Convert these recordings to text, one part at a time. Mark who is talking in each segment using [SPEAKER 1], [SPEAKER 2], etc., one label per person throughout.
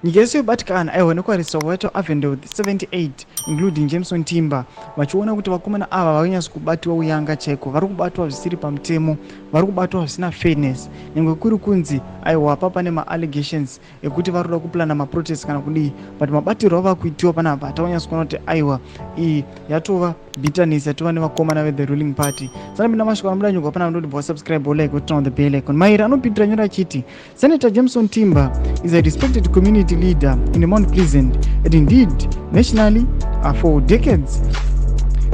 [SPEAKER 1] Nyika yese yobatikana, aiwa, nekuarestwa kwaitwa Avondale 78, including Jameson Timba, vachiona kuti vakomana ava vanyatso kubatiwa uyanga chaiko, vari kubatwa zvisiri pamutemo, vari kubatwa zvisina fairness, nyangwe kuri kunzi aiwa pa pane maallegations ekuti vari kuda kuplana maprotest kana kudii, but mabatirwo ava kuitiwa panapa takunyatso kuona kuti aiwa, iyi yatova bitterness yatova nevakomana vethe ruling party. Sanapinda mashoko anobuda nyogwa panapa, ndoti bva subscribe, like, turn on the bell icon. Mairi anopindira nyora achiti Senator Jameson Timba is a respected community leader in Mount Pleasant and indeed nationally for decades.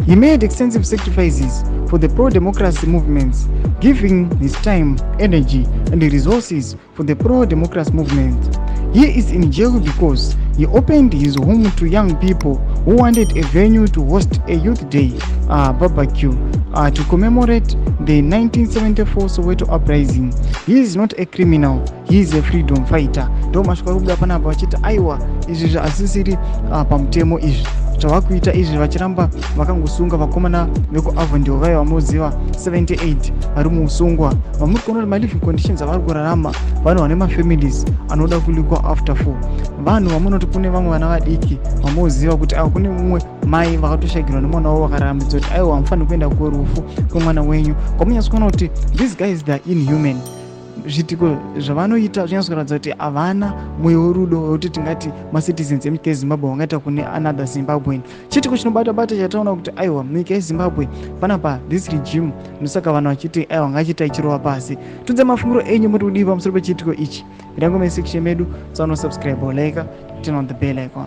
[SPEAKER 1] He made extensive sacrifices for the pro-democracy movements, giving his time, energy and resources for the pro-democracy movement. He is in jail because he opened his home to young people who wanted a venue to host a youth day barbecue to commemorate the 1974 Soweto uprising. He is not a criminal, he is a freedom fighter. Ndo mashoko ari kubuda panapa vachiti aiwa, izvi zvaasisiri pamutemo izvi zvava kuita izvi, vachiramba vakangosunga vakomana vekuAvondale vaiva vamuziva 78 vari muusungwa, vamuri kuona kuti maliving conditions avari kurarama, vanhu vane mafamilies anoda kulookwa after for, vanhu vamunoti kune vamwe vana vadiki vamuziva kuti aiwa, kune mumwe mai vakatoshagirwa nemwana wavo, vakarambidza kuti aiwa, hamufaniri kuenda kurufu kwemwana wenyu, kwamunyatso kuona kuti these guys, they are inhuman. Zviitiko zvavanoita zvinyatso kuratidza kuti havana mwoyo werudo wekuti tingati macitizens emunyika yeZimbabwe vangaita kune another Zimbabwean. Chiitiko chinobata bata chataona kuti aiwa, munyika yeZimbabwe panapa this regime, ndosaka vanhu vachiti aiwa, ngachiita ichirova pasi. Tudze mafungiro enyu, muri kudii pamusoro pechiitiko ichi? Pinda comment section medu, tsanosubscribe, like, turn on the bell icon.